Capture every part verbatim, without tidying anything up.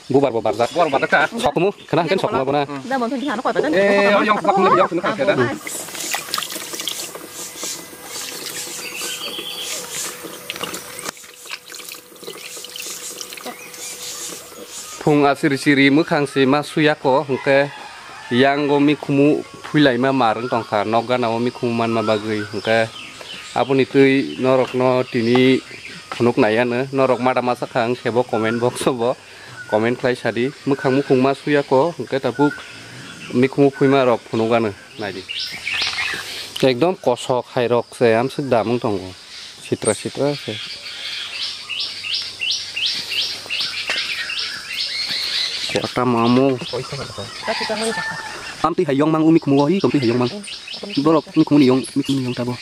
Bubar bo barjak. Sokumu, khena hwnkhe sokumu abono. Phung asiri siri mwkhang se ma suyako, hwnkhe yango mikhumu phuilaima mar wng tongkha, nok gana o mikhumu manma bagwi, hwnkhe aboni twi norokno tini phunuk nai ano, norok mada masa kha wng khe bo comment box o bo comment khlai sadi, mwkhang mukhung ma suyako, hwnkhe tabuk mikhumu phuima rok phunuk ano. Naidi. Ekdom kosok hai rok se amswk damung tongo. Sitra sitra se. Kota mamo. Amtwi hai yong mang umi kumugo hi, tomtwi hai yong mang. Borok umi kumuni yong, umi kumuni yong tabo.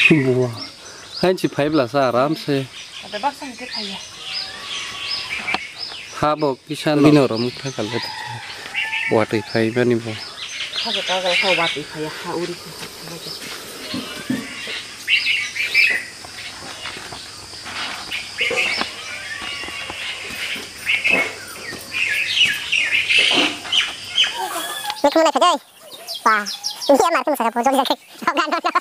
Buwa. Hain si phai bwla sa aram se. Ada baksa ni phai ya. Ha bo kisa no. Bino rom kha kal. Watwi phai bani bo. Kha bo kagal kha watwi phai ya, ha uri. Mikhumu naithok dei. Ba, ini ya marke musaka bojol ya. Kau gan bojol.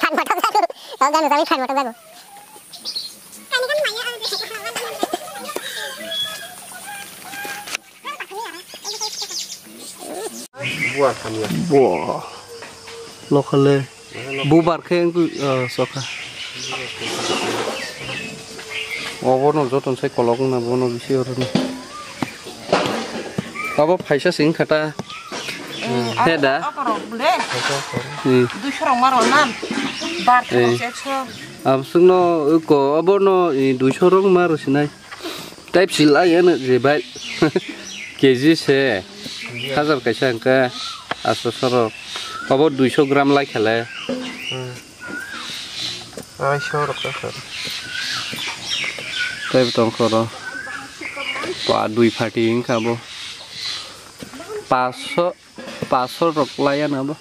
Kan motok jago. Kau gan musaka kan motok jago. Buah samya. Buah. Lokale. Bubar khe wngkha, ah, sokha. Obono joto sai kolok wngna bono bisi orono. Abo phaisa se wngkha ta. Eh, he da? Abo rok le. Hmm. Duiso rok ma rw na. Bar khe ekso. Abswkno ko obono, eh, duiso rok ma rw sinai. Type sil ai ano je bai. K G se. Hajar kaisa hwnkhe asto sorok. Obo duiso gram lai khele. Hmm. Arai sorok ta sir. Type tong khoro. Pa dui phati hwnkha bo. Paso. Paso rok laya na bo.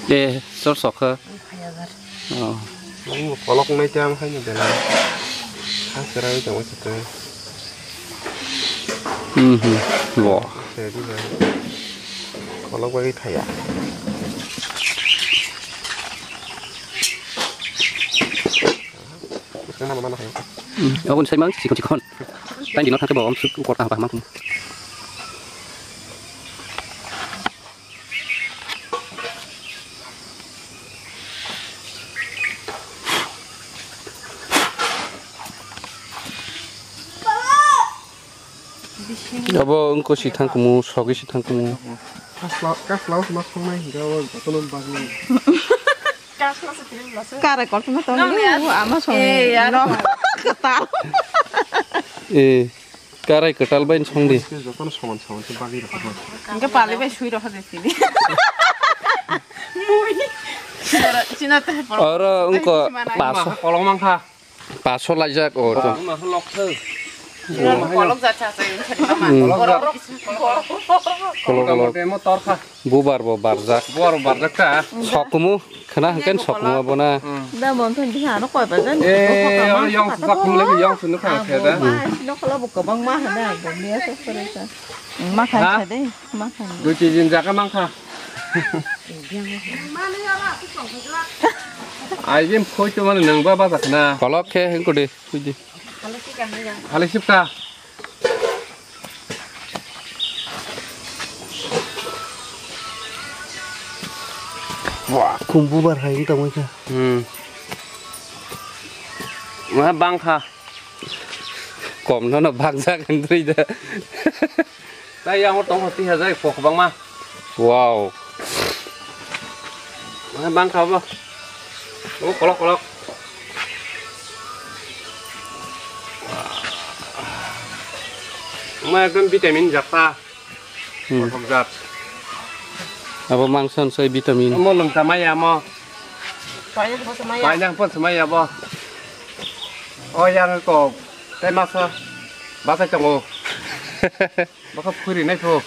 Eh, sor sokha. Oh. Ini kolok nai jam hai ni bela. Hasra jam itu. Mhm. Wah. Jadi, kolok bagi thaya. Hmm, aboni sai mang chikon chikon. Tain dino thangke bo om suk kor kaham kaham. Abo wngko si thangkumu, sogi si thangkumu. Kasla, kasla, mas khongnai hingga o jotono bagwi. Karai kotor ma tong. Nong ya. Ama song. Eh, ya. No. Kwtal. Eh, karai kwtal bai song di. Jotono soman soman se bagwi rokha. Hingga pali bai sui rokha de sini. Mui. China te. Oro wngko paso. Kolong mangkha. Paso laijak o. Kolok jak. Kolok, kolok. Bubar bo barjak. Bubar bo barjak ta. Sokumu, khena hangken sokumu abona. Da mon thon di hano koi bajan. Eh, yang suka kumle yang sunu kha khe da. No kala bu kabang ma hana, bo miya sa sare sa. Ma kha kha de, ma kha. Dui tijin jaga mangkha. Ai jim khoi to mane nang ba ba sakna. Kolok khe hengko de, khuji. Hale sipta. Wah, kumbu bar hai ta mangkha. Hmm. Wah, bangkha. Kom no no bak jak hindri da. Tai yang tong hoti ha jai kok bang ma. Wow. Wah, bangkha ba. Oh, kolok kolok. Ma ekdom vitamin jakta. Hmm. Kothok jat. Abo mangso ni soi vitamin. Omo lwng chamaya omo. Paina pon chamaya. Paina pon chamaya bo. O yang ko. Tei masa. Basa tongo. Baka phuri nai pho.